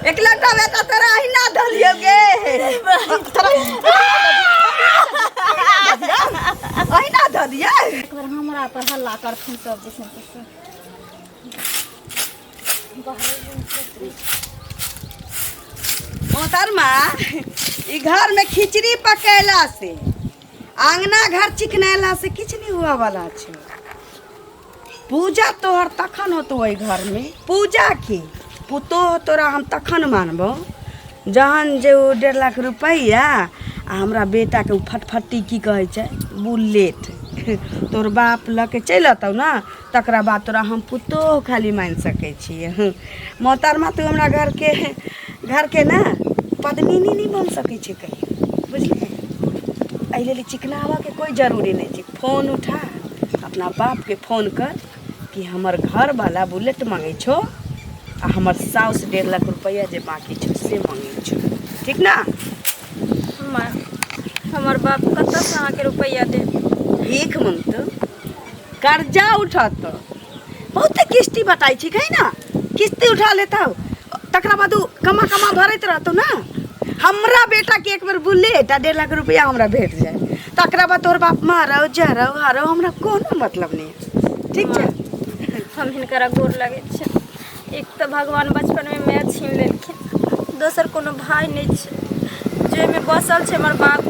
एकलौता बेटा तोरा अहिना धलियो गे। तोरा अहिना धलियै। एक बेर हमरा पर हल्ला करथिन सब दिसन से। मोहतरमा, ई घर में खिचड़ी पकेला से, आंगना घर चिकनेला से किछु नहीं हुआ वाला छै। पूजा तोहर तखन होतो ओहि घर में, पूजा की पुतोह तोरा हम तखन मानबो जहन जे ओ 1.5 लाख रुपैआ आ हमरा बेटाके ओ फटफटी की कहै छै बुलेट तोहर बाप लऽ के चलि अतौ ने, तकरा बाद तोरा हम पुतोह खाली मानि सकै छियै। मोहतरमा, तू हमरा घरके ने पद्मिनी नहि बनि सकै छै कहियो, बुझलियै? एहि लेल चिकनाबऽके कोइ जरूरी नहि छै। फोन उठा, अपना बापके फोन कर कि हमर घरवाला बुलेट मांगै छौ आ हमर साउस 1.5 लाख रुपैआ जे बाकी छौ से मांगै छौ, ठीक ना? माँ, हमर बाप कतऽसँ अहाँके रुपैआ देत? भीख मंगतो, कर्जा उठत, बहुते किस्ती बटाइ छै, कही ना किस्ती उठा लेता, तकरा बाद ओ कमा कमा भरैत रहतौ ना। हमरा बेटा के एक बेर बुलेट आ 1.5 लाख रुपया हमरा भेट जाए, तकरा बाद तोहर बाप मारौ जरौ हारौ, हमरा कोनो मतलब नहीं है, ठीक छै? हम हिनकरा गोर लगै छै। एक तऽ भगवान बचपनमे माय छीन लेलखिन, दोसर कोनो भाय नहि छै। जाहिमे बसल छै हमर बाप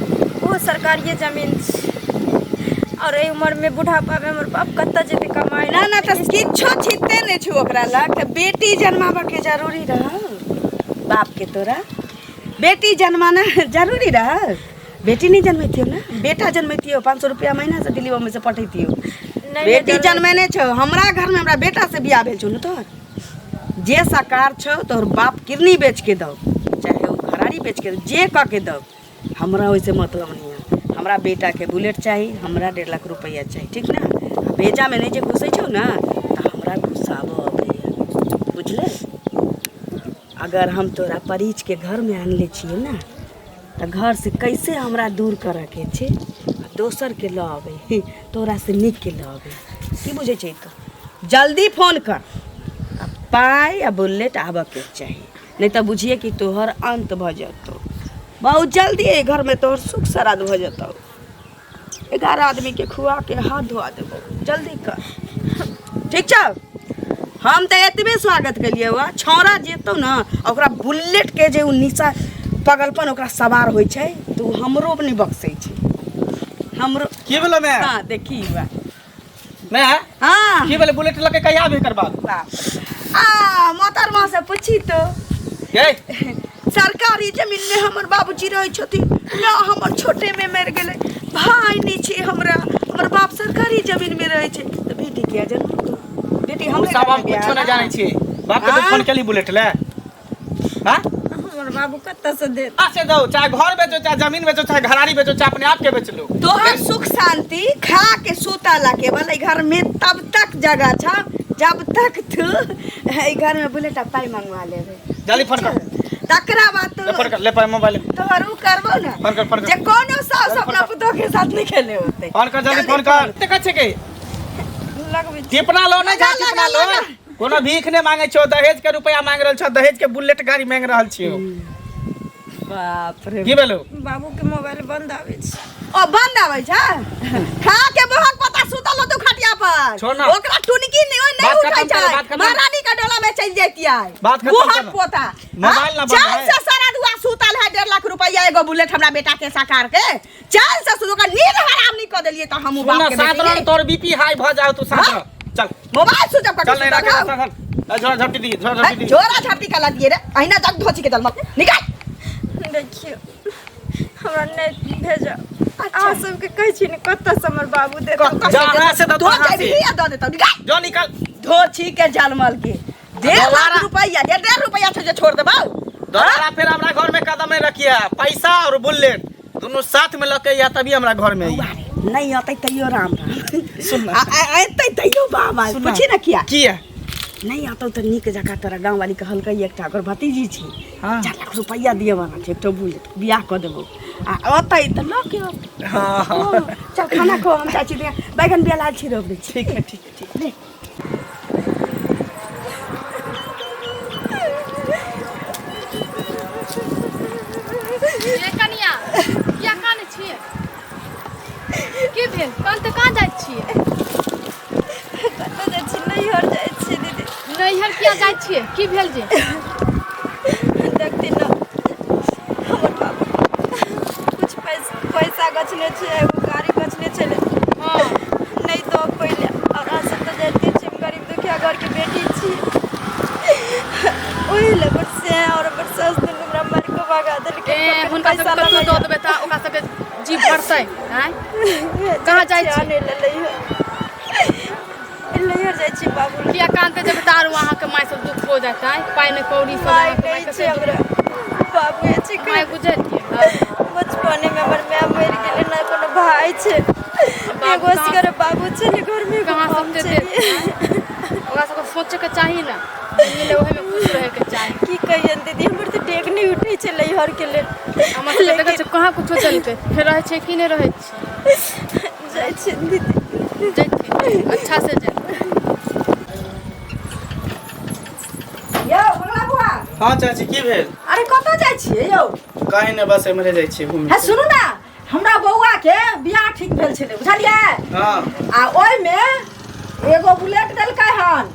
ओहो सरकारिए जमीन छै, आओर एहि उमरमे बुढ़ापामे हमर बाप कतऽ जेतै कमाइ? ना ना, तऽ किछो छिते नहि छौ ओकरा लग। तऽ बेटी जन्माबऽ के जरूरी रहल बाप के? तोरा बेटी जन्माना जरूरी रहल? बेटी नहीं जन्मैतियो ने, बेटा जन्मैतियो, 500 रुपया महीना से दिल्ली बम्बई से पठैतियो। नहि। बेटी जन्मेने छौ हमरा घर में, हमरा बेटा से बियाह भेल छौ ने। तोहर जे साकार छौ, तोहर बाप किरनी बेच के दौ, चाहे ओ घरारी बेच के दौ, जे कऽ के दौ, हमरा ओहिसे मतलब नहीं है। हमरा बेटा के बुलेट चाही, हमरा 1.5 लाख रुपया चाही, ठीक ना? आ बेजा में नहीं जे घुसै छौ ना, तऽ हमरा घुसाबऽ अबैया, बुझले? अगर हम तोरा परिच के घर में आनले छियै ना, तऽ घर से कैसे हमरा दूर करऽ के छै आ दोसर के लऽ अबै, तोरा से नीक के लऽ अबै, की बुझै छै तू? जल्दी फोन कर आ पाइ आ बुलेट आबऽ के चाही, नहीं तऽ बुझिए कि तोहर अंत भऽ जेतौ बहुत जल्दी। एहि घरमे तोहर सुख श्राद्ध भऽ जेतौ, 11 आदमी के खुआ के हाथ धोआ देबो। जल्दी कर, ठीक छौ? हम तऽ एतबे स्वागत केलियै। हुआ छौड़ा जेतौ ने, ओकरा बुलेट के जे ओ निशा पगलपन ओकरा सवार होइ छै, तऽ ओ हमरो नहि बक्सै छै हमरो। की भेलो मैं? हाँ, देखी हुआ। मैं? हाँ। की भेलै? बुलेट लके कहिया आबे एकर बाद? बाप आ मोहतरमा से पूछी तो। गे। सरकारी जमीन में हमर बाबूजी रहै छथिन ना, हमर छोटे में मरि गेलै, भाय नहि छै हमरा, हमर बाप सरकारी जमीन में रहै छै, तऽ बेटी किया जन्म? बेटी हमरे सब हम घरमे कुछो बियाह नहि जानै छी। बाप के तू हाँ? फोन केली बुलेट ले? हाँ, हमर बाबू कतऽसँ देत? आ से दो, चाहे घर बेचो, चाहे जमीन बेचो, चाहे घरारी बेचो, चाहे अपने आप के बेच लो। तोहर सुख शांति खा के सुतला केवल एहि घर में तब तक जगह छ जब तक तू एहि घर में बुलेट आ पाइ मंगवा लेबे। जल्दी फोन कर। तकरा बाद ले तो फोन कर, ले पर मोबाइल। तोहर उ करबो ना। फोन कर, फोन कर। जे कोनो सास फोन अपना कर। पुतोह के साथ नहीं खेले होते। फोन कर, जल्दी फोन कर। देखै छै के लगबै छी। टिपना लो, नहीं जा। लगा, टिपना लो। लगा। कोनो भीख नहीं मांगे छो, दहेज के रुपया मांग रहल छो, दहेज के बुलेट गाड़ी मांग रहल छियो। बाप रे। की भेलो? बाबू के मोबाइल बंद आबै छै। ओ बंद आबै छै? खा के बहक पता सुतल होतौ खटिया पर। छोड़ ना। ओकरा टुनकी नहीं ओइ नहीं बात उठै खत्म छै। कर, बात खत्म। महारानी के डोला में चलि जैतियै। बात खत्म बुहक कर। पोता। मोबाइल ना बंद चैन है। से सारा दुआ सुतल है, 1.5 लाख रुपया एगो बुलेट हमरा बेटा के साकार के चैन से सुत, ओकर नींद हराम नहीं कऽ देलियै तऽ हमहूँ सुन बाप के सात बेटी रन नहीं। तोर बीपी हाई भ जाओ तू सात हाँ? रन चल। मोबाइल स्विच ऑफ कर। चल नहीं राखे, चल चल, झोरा झपटी दी, झोरा झपटी दी। झोरा झपटी कला दिए रे, अहिना जग धोची के दलमक निकाल। देखियौ, हमरा नहि भेजब। अहाँ सबके कहै छी ने, कतऽसँ हमर बाबू देत? कतऽ जा, अहाँ से दऽ धो अहाँ से। जेबही आ दऽ देतौ, निकाल। जो निकाल। धोछी के जलमल के 1.5 लाख रुपया, 1.5 रुपया छै जे छोड़ देबौ। दोबारा फिर हमरा घर में कदम नहीं रखिए। पैसा और बुलेट दोनों साथ में लके या तभी हमरा घर में आई। नहीं अतै तैयो राम राम। सुन ना। अतै तैयो बाबा। सुन ना। पूछी ना किया। किया? नहीं अतौ तऽ नीक जकाँ तोरा गाँव वाली कहलकै, एकटा ओकर भतीजी छै, हाँ। 4 लाख रुपैआ दिअ वाला छै, एकटा बुलेट, बियाह कऽ देबौ। आ अतै तऽ लऽ के अतै। हाँ। हाँ, चल खाना खो, हम चाची दिया बैगन बिया लाल छी रोप दै छी। ठीक है, ठीक है, ठीक। ले। किया जाइ छियै की भेल जे देखती न हमर बाबू कुछ पैसा पैसा गछने छै एगो गाड़ी गछने छलै हँ नहि दऽ पहिले और अहाँ सब तऽ जानिते छियै हम गरीब दुखिया घरके बेटी छी ओहि लए हमर सैं और हमर सास दुनू हमरा मारि कऽ भगा देलकै ए हुनका पैसा सबके कतौ लऽ दऽ देबै तऽ ओकरा सबके जी भरतै आँय कहाँ जाइ छी? आनै लए लैहर लैहर जाइ छी बाबू लग। किया कानते जेबै तऽ आरो अहाँके माय सब दुख हो जायत आँय पाइ नहि कौड़ी सब माय अहाँके नहि माय छै हमरा बाबुए छै माय गुजरि गेल बचपने में हमर माय मरि गेलै ना कोनो भाय छै एगो असगर बाबू छै ने घर में एगो कहाँ हम सबके छलियै। देत ओकरा सबके सोचैके चाही ने जे मिले ओहिमे खुश रहैके चाही की कहियन दीदी हमर तऽ डेग नहि उठै छै नैहर के लेल हमर सबके देखै छियै कहाँ कुछो चलतै फेर रहै छै कि नहि रहै छै जाइ छियै दीदी जैथिन अच्छा से जाय यौ मंगला बुआ हाँ चाची की भेल अरे कतऽ जाइ छियै यौ कहीं ने बस एम्हरे जाइ छियै घूमे हे सुनू ने हमरा बौआ के बियाह ठीक भेल छलै बुझलियै हाँ आ ओहिमे एगो बुलेट देलकै हन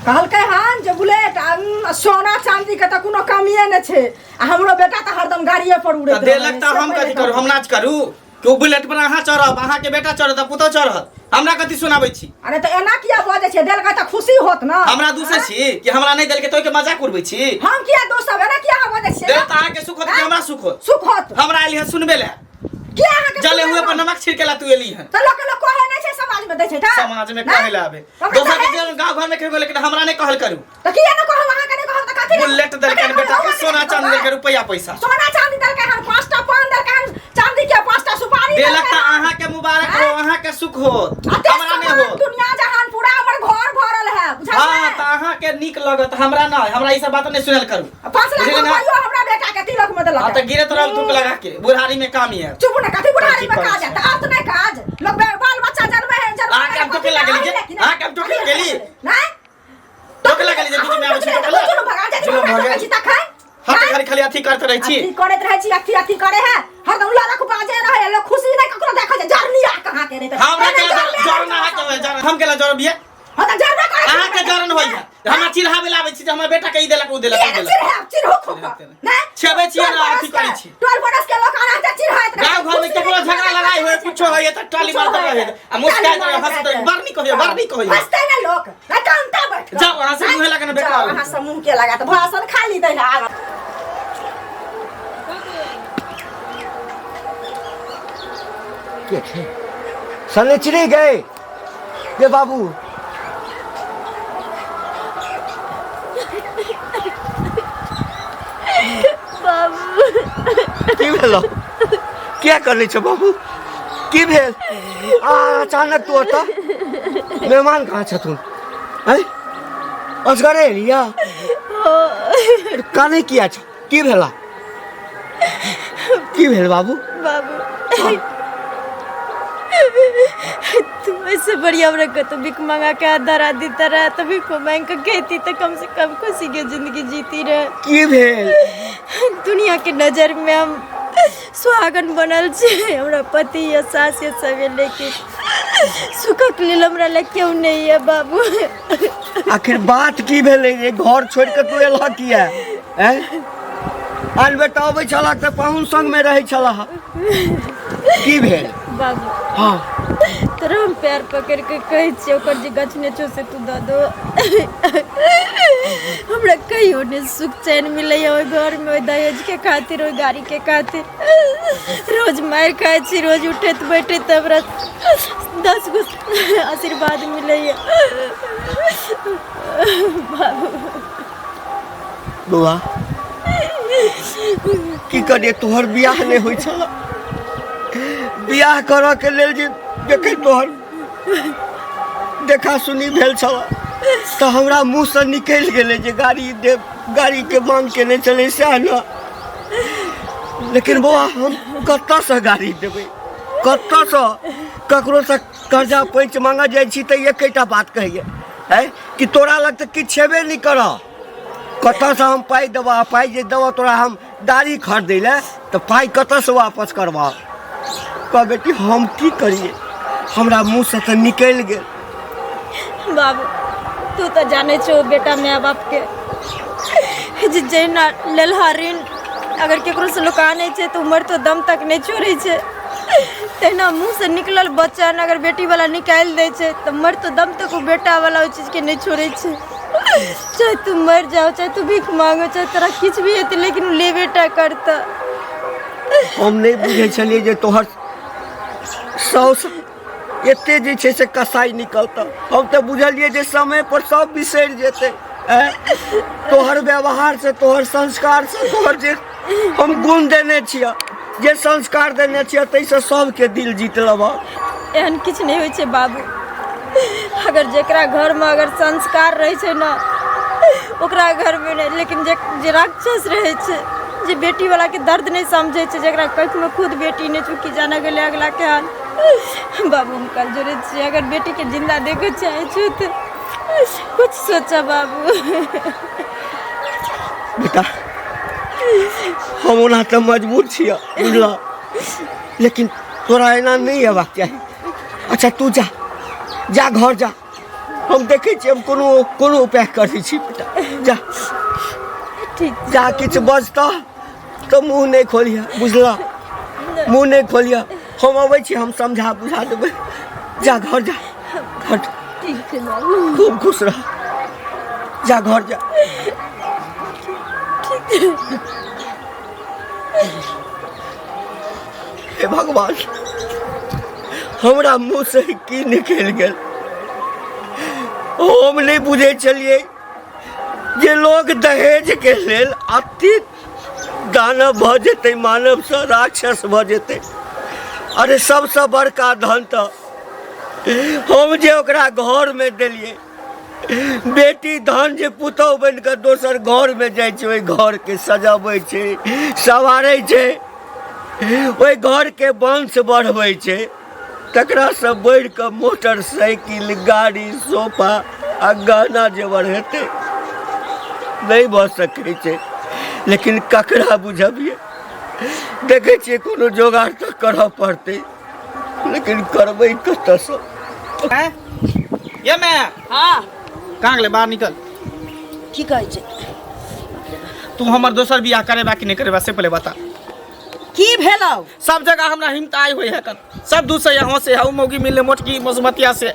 कहलकै हन जे बुलेट आ सोना चांदी के तऽ कोनो कमिए नहि छै आ हमरो बेटा तऽ हरदम गाड़िए पर उड़ैत तऽ देलक तऽ हम कथी करू हम नाच करू कि ओ बुलेट पर अहाँ चढ़ब अहाँके बेटा चढ़त आ पुतहु चढ़त हमरा कथी सुनाबै छी अरे तऽ एना किया बजै छै देलकै तऽ खुशी होत ने हमरा दूसै छी कि हमरा नहि देलकै तऽ ओहिके मजाक उड़बै छी हम किया दोसब एना किया अहाँ बजै छियै देल तऽ अहाँके सुख होत कि हमरा सुख होत सुख होत हमरा एली हन सुनबे लए किया अहाँके जले सुनबे हुए पर लए? नमक छिड़केला तू एली हन तऽ लोक लोक कहै नहि छै समाज में दै छै तऽ समाज में कहे ला आबे हमरा दोसर के कहे- जे गांव घर में कहबो लेकिन हमरा नहीं कहल करू तऽ किया नहि कहब अहाँके नहि कहब तऽ कथी लए? बुलेट देलकै बेटा के सोना चांदी देलकै रुपया पैसा सोना चांदी देलकै हन पाँचटा पान देलकै हन चांदी के पाँचटा सुपारी देलक देलकै तऽ हन। अहाँ के मुबारक हो अहाँ के सुख हो अते हमरा नहीं सामान हो दुनिया जहान पूरा हमर घर भरल है बुझलियै हाँ तऽ अहाँ के नीक लगत हमरा ना हमरा ई सब बात नहीं सुनल करू 5 लाख बुझलियै ना? रुपया हमरा बेटा के तिलक में देलक हाँ तऽ गिरत रहब थूक लगा के बुढ़ारी में काम ही है चुप ना कथी बुढ़ारी में कथी काज है तऽ आब तऽ नहि काज लोग बाल बच्चा जनमे है जनमे अहाँके हम टोके लागली के? अहाँके हम टोके लागली? नहीं टोके लागली जे बीच में आबै छी टोके ला। जुलुम भगा जाइ जुलुम भऽ गेल। छी तखन हर घड़ी खाली अथी करते रहै छी अथी करैत रहै छी अथी अथी करे है हरदम लड़क बाजे रहे है लोग खुशी नहीं ककरो देखै छै जरनी आ कहाँ के रे हमरा के जरन अहाँ के जरन हम केला जरन बिया हां तऽ जरबे करे अहाँ के जरन होइया हमरा चिल्हाबे लाबै छी जे हमर बेटा के ई देलक ओ देलक ओ देलक चिढ़ चिढ़ो खूब नहीं छेबै छियै ना, अथी करै छी। टोल पड़ोस के लोग आना छै चिढ़ाइत रहै गाँव घर में केकरो झगड़ा लड़ाई होय कुछो होय तऽ टाली मारते रहे आ मुस्काइत रहे हंसते रहे बड़ नीक होइया बड़ नीक होइया हंसते ना लोग ना कांता बैठ जाओ अहाँ से मुँहे लगन बेकार अहाँ से मुँह के लगा तऽ भाषण खाली दै है आगा के छै शनिचरी गए ये बाबू बाबू की भेलो किया करने छौ बाबू की भेल आ अचानक तू ओतऽ मेहमान कहाँ छथुन ऐ असगरे एलिया काने किया छौ की भेला की भेल बाबू बाबू तू ऐसे बढ़िया हमरा कतो भीख मंगा के आधा देता रहा तो भीख मांग के खेती तो कम से कम खुशी के जिंदगी जीती रहे की भेल दुनिया के नजर में हम सुहागन बनल छे हमरा पति या सास या सब है, लेकिन सुखक लेल हमरा लग केओ नहीं है बाबू आखिर बात की भेलै जे घर छोड़ि कऽ तू एलह किया ऐं आन बेटा अबै छलह तऽ पाहुन संगमे रहै छलह की भेल बाबू हँ तोरा हम पैर पकड़ के कहै छियै ओकर जे गछने छौ से तू दऽ दो हमरा कहियो नहि सुख चैन मिलैया ओहि घरमे ओहि दहेजके खातिर ओहि गाड़ीके खातिर रोज मारि खाइ छी रोज उठैत बैठैत हमरा 10 गो आशीर्वाद मिलैया बाबू। बौआ, की करिए, तोहर बियाह नहि होइ छल। बियाह करऽ के लेल जे जखन तोहर देखा सुनी भेल छल तऽ हमरा मुँहसँ निकलि गेलै जे गाड़ी देब, गाड़ीके मांग केने छलै सएह ने। लेकिन बौआ, हम कतऽसँ गाड़ी देबै, कतऽसँ? ककरोसँ कर्जा पैंच मांगऽ जाइ छी तऽ एकेटा बात कहैए है कि तोरा लग तऽ किछु छेबे नहि करऽ, कतऽसँ हम पाइ देबऽ? आ पाइ जे देबऽ तोरा हम गाड़ी खरीदै लए तऽ पाइ कतऽसँ वापस करबऽ? कह बेटी, हम की करिए? हमरा मुँहसँ तऽ निकलि गेल। बाबू। तू तऽ जानै छौ बेटा माय बापके जे जहिना लेलहा ऋण अगर ककरोसँ लुका नहि छै तऽ उमर तो दम तक नहि छोड़ै छै, तहिना मुँहसँ निकलल वचन अगर बेटीवला निकालि दै छै तऽ मरतो दम तक ओ बेटावला ओहि चीजके नहि छोड़ै छै। चाहे तू मरि जाओ, चाहे तू भीख मांगो, चाहे तोरा किछु भी हेतै, लेकिन ओ लेबे टा करतऽ। हम नहि बुझै छलियै जे तोहर साउस एते जे छै से कसाई निकलतऽ। हम तऽ बुझलियै जे समय पर सब बिसरि जेतै। आँय? तोहर व्यवहार से, तोहर संस्कार से, तोहर जे हम गुण देने छियऽ, जे संस्कार देने छियऽ, ताहिसँ सबके दिल जीत लेबऽ। एहन किछु नहि होइ छै बाबू। अगर जकरा घरमे अगर संस्कार रहै छै ने ओकरा घरमे नहि, लेकिन जे जे राक्षस रहै छै, जे बेटीवलाके दर्द नहि समझै छै, जकरा कोखिमे खुद बेटी नहि छै, ओ की जाने गेलै अगलाके हाल। बाबू हम कल जोड़ै छियै, अगर बेटीके जिन्दा देखऽ चाहै छौ तऽ कुछ सोचऽ बाबू। बेटा, हम ओना तऽ मजबूर छियै बुझलऽ, लेकिन तोरा एना नहि अयबाक चाही। अच्छा तू जा, जा घर जा, हम देखै छियै, हम कोनो कोनो उपाय करै छी। बेटा जा। ठीक। जा, किछु बजतह तऽ मुँह नहि खोलिह, बुझलऽ? मुँह नहि खोलिह। हम अबै छी, हम समझा बुझा देबै। जा घर जा, घर। ठीक छै बाबू। खूब खुश रह, जा घर जा। हे भगवान, हमरा मुँह से की निकलि गेल? हम नहि बुझै छलियै जे लोग दहेज के लेल अति दानव भऽ जेतै, मानवसँ राक्षस भऽ जेतै। अरे, सबसँ बड़का धन तऽ हम जे ओकरा घरमे देलियै। बेटी धन जे पुतहु बनि कऽ दोसर घरमे जाइ छै, ओहि घरके सजबै छै, संवारै छै, ओहि घरके वंश बढ़बै छै, तकरासँ बढ़ि कऽ मोटरसाइकिल, गाड़ी, सोफा आ गहना जेवर हेतै? नहि भऽ सकै छै। लेकिन ककरा बुझबियै? देखै छियै, कोनो जोगाड़ तऽ करऽ पड़तै, लेकिन करबै कतऽसँ? हैं? ये मैं हाँ। कहाँ गेलै? बाहर निकल। की कहै छै? तू हमर दोसर बियाह करेबा कि नहि करेबा, से पहिले बता। की भेलौ? सब जगह हमरा हिम्मत आइ होइ है, सब दू से यहाँ से है मौगी मिलले मोटकी मसुमतिया से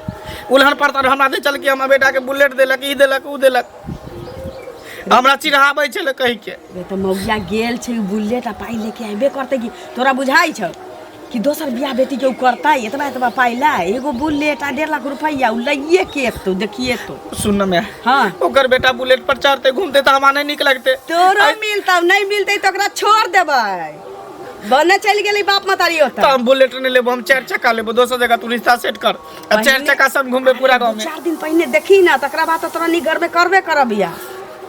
उलहन पड़ता हमरा दे चल के हमरा बेटा के बुलेट देलक, ई देलक, ऊ देलक, हमरा चिढ़ाबै छलै कहि के। बे तऽ मौगिया गेल छै, बुलेट आ पाइ लेके अयबे करतै। की तोरा बुझाइ छौ कि दोसर बियाह बेटीके ओ करतै? एतबा एतबा पाइ लै एगो बुलेट आ 1.5 लाख रुपैआ ओ लैए के एतौ, देखिए तो। सुन न मैं। हाँ। ओकर बेटा बुलेट पर चढ़ते घूमते तऽ हमरा नहि नीक लगते। तोरो मिलतौ, नहि मिलतै तऽ ओकरा छोड़ देबै, बने चलि गेलै बाप मतारी ओतऽ। तऽ हम बुलेट नहि लेबो, हम चारि चक्का लेबो। दोसर जगह तू रिश्ता सेट कर आ चारि चक्का से हम घूमबे पूरा गाँव में। 4 दिन पहिने देखी ना, तकरा बाद तऽ तोरा नीक घरमे करबे करब बियाह।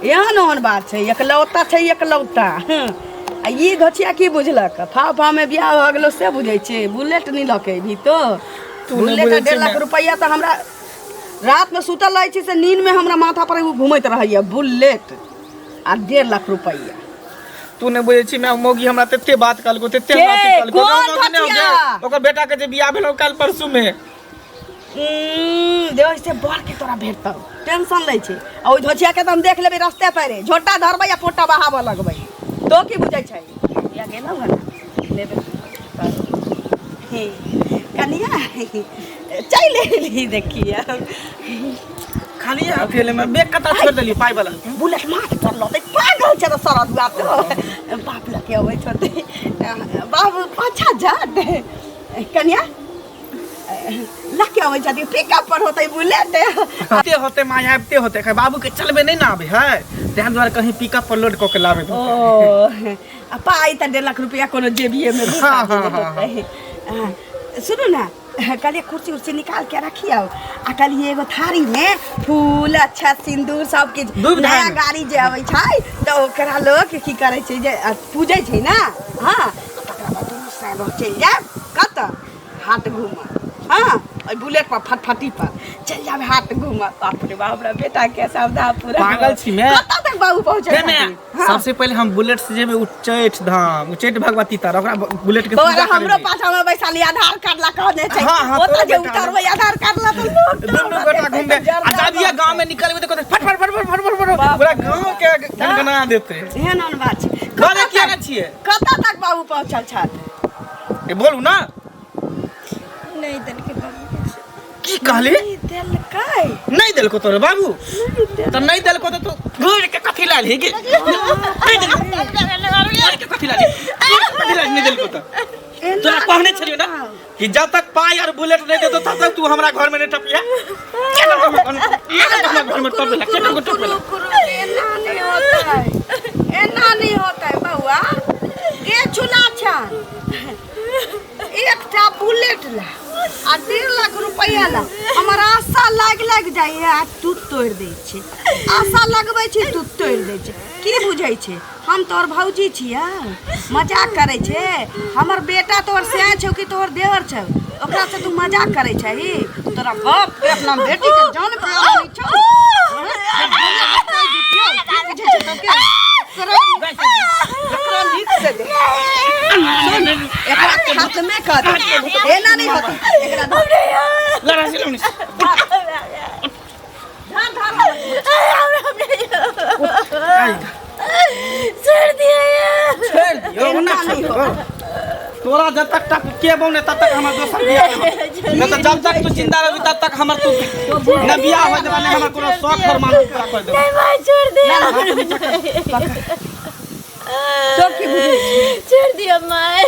एहन ओहन बात छै? एकलौता छै, एकलौता। हँ। आ ई घचिया की बुझलक? फाव फाव में बियाह भऽ गेलो से बुझै छै? बुलेट नहि लऽ के अयबही तो? तू नहि बुलेट आ बुझै छी 1.5 लाख मैं। रुपैआ तऽ हमरा रातमे सुतल रहै छी से नींदमे हमरा माथा पर एगो घूमैत रहैया बुलेट आ 1.5 लाख रुपैआ। तू नहि बुझै छी मैं, मौगी हमरा तते बात कहलको, तते के? हमरा अथी कहलको। कोन ओकर मौगी नहि हो घचिया? गेल, ओकर बेटा के जे बियाह भेलौ काल्हि परसू में। दे से बढ़ के तोरा भेटतौ, टेंशन लै छै। आ ओहि धोछिया के तऽ हम देख लेबै रस्ते पैरे, झोटा धरबै आ पोटा बहाबऽ लगबै। तो की बुझै छै? या गेलौ हन लेबै। हे, कनिया चलि एली, देखिए। खाली अकेले में बेग कता छोड़ देली पाई वाला? बुलेट माथ पर लतै, पागल छै तऽ सरद बाप तो बाप लके अबै छथि, बाबू पाछा जात। कनिया लके अबै छथि, पिकअप पर होतै बुलेट। आते होते माय, आबिते होते। खै बाबू के चलबे नहीं ना आबे है, तें दुआरे कहीं पिकअप पर लोड कऽ के लाबे। ओ आ पाइ तऽ 1.5 लाख रुपया कोनो जेबिए में घुसा हाँ, देने हाँ, होतै। हाँ, सुनू ना, कहलिए कुर्सी उर्सी निकाल के रखियौ आ कहलिए एगो थारी में फूल, अच्छा सिंदूर सब किछु। दूब नया धान। गाड़ी जे अबै छै तऽ ओकरा लोक की करै छै जे पूजै छै ने। हँ, तकरा बाद दुनू साइड चलि जायब कतऽ? हाट घूमऽ। हँ, ओहि बुलेट पर, फटफटी पर चलि जायब हाट घूमऽ। बाप रे बाप, हमरा बेटा के श्रद्धा पूरा। पागल छी मैं। कतऽ तक बाबू पहुंचल हे माय, सबसे पहिले हम बुलेट से जेबै उच्चैठ धाम, उच्चैठ भगवती तर ओकरा बुलेट के बौआ पूजा हमरो करेबै। पाछा में बैसाली आधार कार्ड ला कहने छै। हाँ, हाँ, ओतऽ तोरो जे बेटा उतरबै आधार कार्ड ला तऽ लोक दुनू गोटा घूमबे आ जाबिया गांव में निकलबे तऽ कहतै फट फट फट फट फट फट फट पूरा गांव के गनगना देतै। एहन ओहन बात छै। बाजै किया ने छियै? कतऽ तक बाबू पहुंचल छथि? ए बोलू ना। नहि देलकै बाबू किछु। की कहली? नहि देलकै। नहीं देलको तोरे बाबू? तो नहीं देलको तो तू घूर के कथी लाल ही गे? नहीं देलको, घूर के कथी लाल ही? कथी लाल नहीं देलको तो? तोरा कहने छलियो ना कि जब तक पाई और बुलेट नहीं देतो तब तक तू हमरा घर में नहीं टपिया। के करको हमरा घर में- के करको हमरा घर में टपेला? के करको टपेला? कुरु, एना नहीं होता है, एना नहीं होता है बउआ। गे चुना छा एकटा बुलेट ला आ 1.5 लाख रुपया ला हमर आशा लाग लाग जाइए आ तू तोड़ि दै छै। आशा लगबै छै तू तोड़ि दै छै। की बुझै छै हम तोहर भौजी छियै? मजाक करै छै? हमर बेटा तोहर सैं छौ कि तोहर देवर छौ? ओकरा से तू मजाक करै छही? तोरा बाप के अपना बेटी के जान प्यारा नहीं छौ? की बुझै छै तोके? एकरा नीक से दे। सुन, एकरा खत्मे कर दे। एना नहीं होती। एकरा धर। लड़ा से लड़नी। धर धर। छोड़ दिया। छोड़ दियो एना ना। नहीं छोड़ दियो। तोरा जब तक टक के बौने तब तक हमर दोसर बियाह नहीं होतौ। नहीं तो जब तक तू जिंदा रहबी तब तक हमर तू न बियाह होय देबा, नहीं हमर कोनो शौक फरमान पूरा कर देबा। नहीं भाई, छोड़ दिया। तो की बुझै छी? छोड़ दिया माय।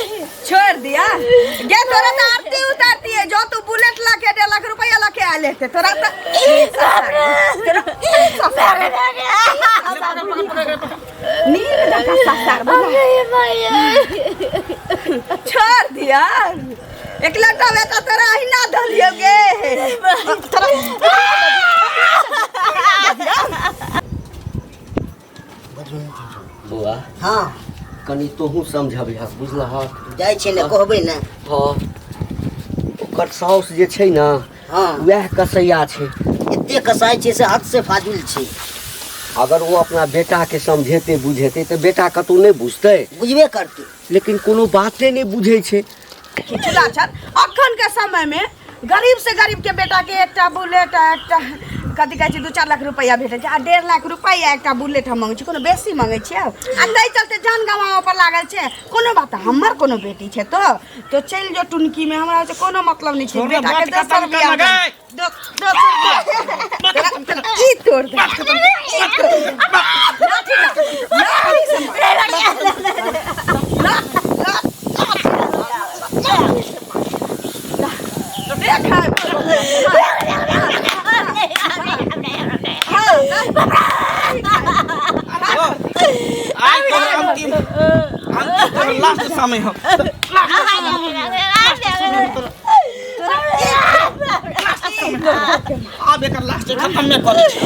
छोड़ दिया गे। तोरा तो आरती उतारती है जो तू बुलेट ला के 1.5 लाख रुपया ला के आले थे। तोरा तो ई ससार, तोरा ई ससार, नीक जकाँ ससार बुझला। नहीं भाई। छोड़ दिया। एकलौता बेटा तोरा अहिना दलियो गे तोरा। बौआ। हाँ। कनि तोहूँ समझबिहक, बुझलहक? जाइ छै ने, कहबै ने। हँ, ओकर साउस जे छै ने, हाँ, वएह कसैया छै। एते कसाइ छै से हद से फाजुल छै। अगर ओ अपना बेटाके समझेतै बुझेतै तऽ बेटा कतहु नहि बुझतै? बुझबे करतै। लेकिन कोनो बाते नहि बुझै छै। खिचला छल। अखन के समय में गरीब से गरीब के बेटा के एकटा बुलेट आ एकटा कथी कहै छै 2-4 लाख रुपैआ भेटै छै आ 1.5 लाख रुपैआ एकटा बुलेट हम मंगै छी, कोनो बेसी मंगै छियै? आ ताहि चलते जान गवाओ पर लागल छै। कोनो बात, हमर कोनो बेटी छै तो चलि जो टुनकी में, हमरा से कोनो मतलब नहि छै। छोड़, बेटा के बात दोसर खतम कर बियाह लगाए। दोसर बियाह। तोरा ई तोड़ दे, ई तोड़ दे। लाठी ला, लाठी से मार। ला, ला, लाठी से मार। देख है। हाँ, आइ तोहर अंतिम अंतिम तोहर लास्ट समय हो, लास्ट समय तोहर। आब एकर लास्ट खत्म में करै छी।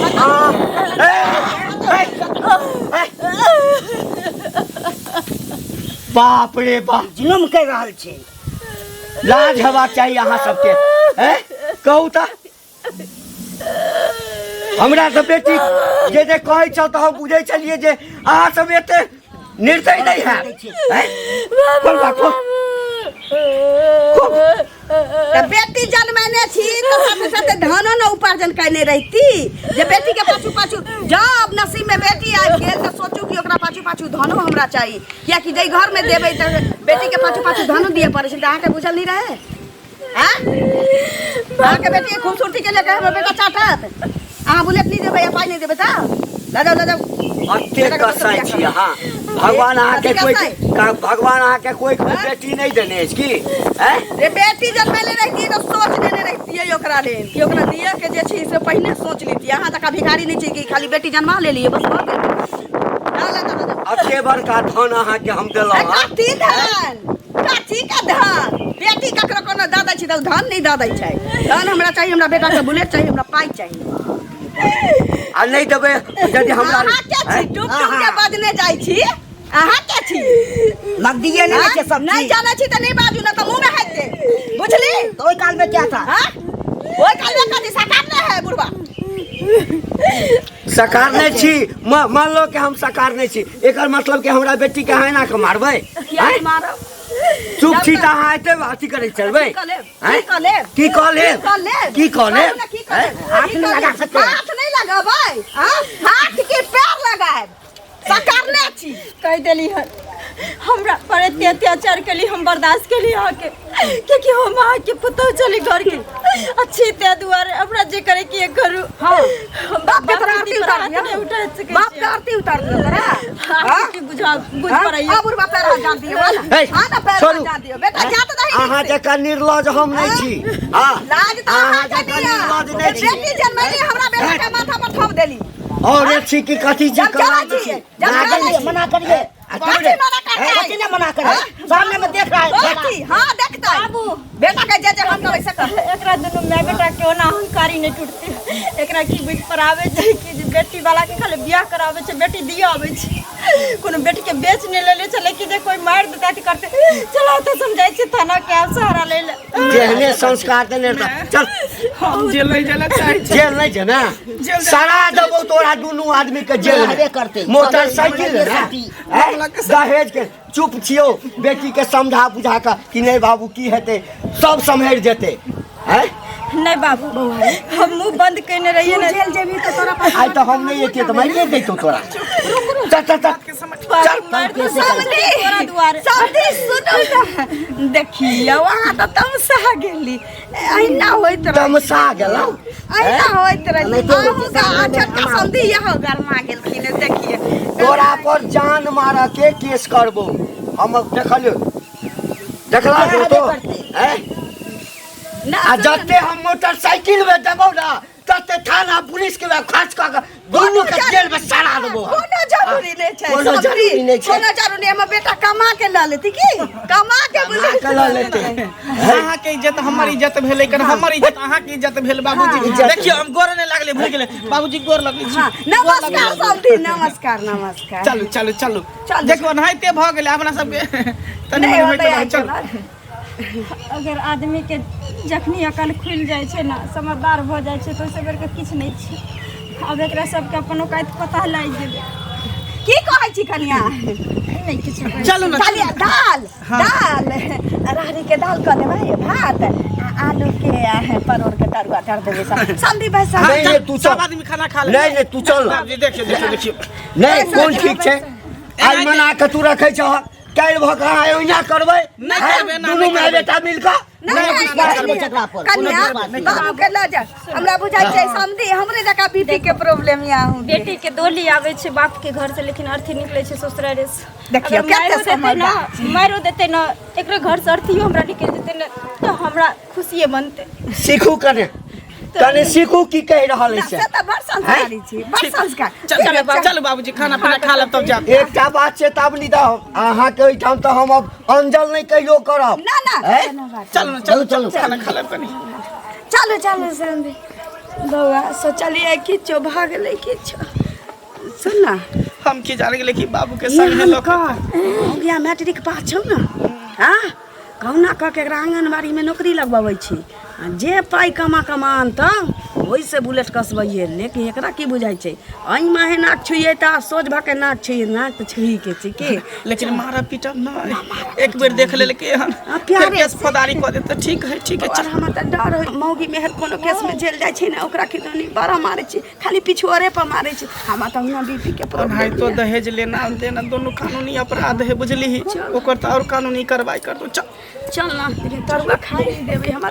बाप रे बाप! जुलुम करि रहल छै। लाज हेबाक चाही अहाँ सबके। हैं, कहू तऽ, हमरा तऽ बेटी जे जे कहै छल तऽ हम बुझै छलियै जे अहाँ सब एते निर्दय नहि हैत। हैं? खोल बा, खोल। तऽ बेटी जन्मेने छी तऽ साथे साथे धनो ने उपार्जन कयने रहिती जे बेटी के पाछू पाछू जब नसीब में बेटी आबि गेल तऽ सोचू कि ओकरा पाछू पाछू धनो हमरा चाही, कियाकि जाहि घर में देबै तऽ बेटी के पाछू पाछू धनो दिअ पड़ै छै। तऽ अहाँके बुझल नहि रहै? आँ, अहाँके बेटी के खूबसूरती के लेके हमर बेटा चाटत? अहाँ बुलेट नहि देबै या पाइ नहि देबै तऽ लऽ जाउ, लऽ जाउ। अते कसाइ छी अहाँ? भगवान अहाँके कोई भगवान अहाँके कोई बेटी नहि देने अछि की? हैं? रे, बेटी जन्मेले रहितियै तऽ सोच लेने रहितियै ओकरा लेल कि ओकरा दिअ के जे छै से पहिने सोच लेतियै। अहाँ जकाँ भिखारी नहि छै कि खाली बेटी जन्मा लेलियै, बस भऽ गेल। जा, लऽ जा, लऽ जा। अते बड़का धन अहाँके हम देलहुँ हँ। कथी धन? कथी का धन? बेटी ककरो कोनो दऽ दै छै तऽ ओ धन नहि दऽ दै छै। धन हमरा चाही, हमरा बेटाके बुलेट चाही, हमरा पाइ चाही। आ नहि देबै यदि हमरा? अहाँ के छी टुक टुक के बजने जाइ छी? अहाँ के छी? नगदिए नहि छै सब नहि चीज। जानै छी तऽ नहि बाजू ने तऽ मुँह में हाथ दे, बुझली? तऽ ओहि काल में क्या था? हाँ, ओहि काल में कथी? साकार नहि है बुढ़बा। सकार नहि छी। मान लो कि हम सकार नहि छी, एकर मतलब कि हमरा बेटी के अहाँ एना के मारबै? किया नहि मारब? चुप छी तऽ अहाँ एते अथी करै चलबै? की कऽ लेब? आँय? की कऽ लेब? की कऽ लेब? की कऽ लेब? की कऽ लेब? कहू ने, की कऽ लेब? हाथ की नहि कऽ लगा लेब? सकते हैं। हाथ नहि लगबै, आँ? हाथ के पैर लगायब, सकारने छी। कहि देली हन हमरा पर एते अत्याचार केली, हम बर्दाश्त केली अहाँके, क्योंकि हम अहाँके पुतहु चली घर के अच्छी ते दुआरे हमरा जे करे के करू। हाँ। हम बाप के तोरा बाप आरती पर उतार हाथ दियौ। नहि उठा सकै बाप छियै। के आरती उतार दियौ तोरा। अहाँके की बुझा बुझ हाँ? पड़ैया? अब उर्वा पैर हाथ जान दियौ, आ ना। हे, आ ना पैर हाथ छोड़ू। जान दियौ। बेटा, जा तऽ दही अहाँ नीक से। जकाँ निर्लज हम नहि छी। हाँ। लाज तऽ अहाँ अहाँके जकाँ दिअ। निर्लज नहि छी। बेटी जनमैली, हमरा बेटा के माथा पर थोप देली। और एक छी कि कथी छी? जब कला चलै छी। छी, जब मना चलै करिए, छी। मना करिए। आ कथी मना करतै? कथी ने मना करे? सामने में देख रहा है। कथी? हाँ, देखतै। बाबू। बेटा के जे जे हम करै से करतै। एकरा दुनू माय बेटा के ओना अहंकारी नहि टूटते। एकरा की बुझि पर आबै छै कि जे बेटी वाला के खाली बियाह कराबै छै, बेटी दिया आबै छै, कोनो बेटी के बेच नहि लेले छलै कि जे कोई मारि देतै तऽ करतै। चलो तऽ समझाइ छियै थाना के आब सहारा लै लए। जेहने संस्कार देने रहता। चल। हम जेल नहीं जाना चाहे छी। जेल नहीं जाना, जेल सड़ा देबो तोरा दुनू आदमी के जेल में। रहबे करतै। मोटरसाइकिल है ना? हैं? दहेज के चुप छियौ, बेटी के समझा बुझा कऽ कि नहीं बाबू की हेतै, सब सम्हरि जेतै। हैं? नहि बाबू, हम मुँह बंद केने रहियै ने। जेल जेबही तऽ तोरा पास आइ तऽ हम नहि एतियै तऽ मारिए दैतौ तोरा। चल चल चल। बाबू, मारि दे तोरा दुआरे। समधी, सुनू ने, देखियौ अहाँ तऽ तमसा गेली। अहिना होइत रहै, तमसा गेलौ। अहिना होइत रहै। नहीं तो अहूँ के छोटका समधी यहाँ गरमा गेलखिन, देखिए। तोरा पर जान मारऽ के केस करबो हम। देखलियौ, देखला तो हैं? आ जते हम मोटरसाइकिल में देबौ ना, तते थाना पुलिस के खर्च कऽ के दुनू के जेल में सड़ा देबो हम। कोनो जरूरी नहि छै। कोनो समधी, जरूरी नहि छै। कोनो जरूरी नहि। हमर बेटा कमा के लऽ लेती की कमा के कमा के लऽ लेतै। अहाँके इज्जत हमर इज्जत भेलै कर, हमर इज्जत अहाँके इज्जत भेल। बाबूजी, इज्जत। देखियौ, हम गोर नहि लागले, भूल गेलै। बाबूजी, गोर लगै छी। हाँ, नमस्कार समधी, नमस्कार, नमस्कार। चलू चलू चलू। चलू। देखियौ, ओनाहिते भऽ गेलै अपना सबके तनी नहि मनी होइत होतै रहै। आइ चलू। काल्हि। अगर आदमी के जखनी अकल खुलि जाइ छै ने, समझदार भऽ जाइ छै, तऽ ओहिसँ बेरके किछु नहि छै। आब एकरा सबके अपन औकात पता लागि गेलै। की कहै छी कनिया? नहि किछु कहै। चलू ने। खाली दाल, दाल राहड़ी के दाल कऽ देबै, भात आ आलू के आ परोड़ के तरुआ कर देबै सब। समधी भाई साहब। नहीं, नहीं, तू चल। सब आदमी खाना खा ले। नहीं नहीं, तू चल ना। बाबूजी, देखियौ देखियौ देखियौ। नहीं, कोन ठीक छै? आइ मना के तू रखै छह, काल्हि भऽ कऽ अहाँ ओहिना करबै? नहि हैं? करबै, ना, दुनू नहि माय करबै। बेटा मिल कऽ नहीं, नहि नहीं, विश्वास कनिया, नहि छै एकरा पर, कोनो कनिया, विश्वास नहि। बाबू के लऽ जा। हमरा बुझाइ छै समधी हमरे जकाँ बीपी के प्रॉब्लम यऽ अहूँ के। बेटी के डोली आबै छै बाप के घर से, लेकिन अर्थी निकलै छै ससुरारे से। देखियौ, अगर मारियो कते देतै ने, समझदार। मारियो देतै ने, एकरे घर से अर्थियो हमरा निकलि जेतै ने, तऽ हमरा खुशिये बनतै। सीखू कने कने, सीखू की कहि रहल है से से। तऽ बड़ संस्कारी छी, बड़ संस्कार। चल चल चल बाबूजी, खाना पीना खा लेब तब जाब। एकटा बात चेतावनी दह अहाँके ओहिठाम तऽ हम अब अंजल नहि कहियो करब। ना ना। हैं? चलू ने, चलू चलू, खाना खा लेब कनी। चलू चलू समधी। बौआ, सोचलियै किछो भऽ गेलै किछो। सुन ना। हम की जान गेलै कि बाबू के संग एहन लऽ के कर, हो गया मैट्रिक पास छौ ने? हाँ, कहुना कऽ के एकरा आङ्गनबाड़ीमे नौकरी लगबाबै छी आ जे पाइ कमा कमा आनतौ, ओहिसँ बुलेट कसबैए। लेकिन एकरा की बुझाइ छै? एहि माहे नाक छुइए तऽ सोझ भऽ के नाक छुइए, नाक तऽ छुइके छै की। लेकिन मारा पीटब नहि, एक बेर देख लेलकै हन। आ, प्यारे फेर केस फौदारी कऽ देत। तऽ ठीक है, ठीक है। और चल। हमरा तऽ डर होइ, मौगी मेहर कोनो केसमे जेल जाइ छै ने, ओकरा किदनी बड़ा मारै छै, खाली पिछुआरे पर मारै छै। हमरा तऽ हुना बीपी के प्रॉब्लम ओनाहितो यऽ। दहेज लेना देना दोनों कानूनी अपराध है, बुझली? ओकर तऽ और कानूनी कार्रवाई कर दो। चल चल ना, तरुआ खाइ नहि देबै हमरा।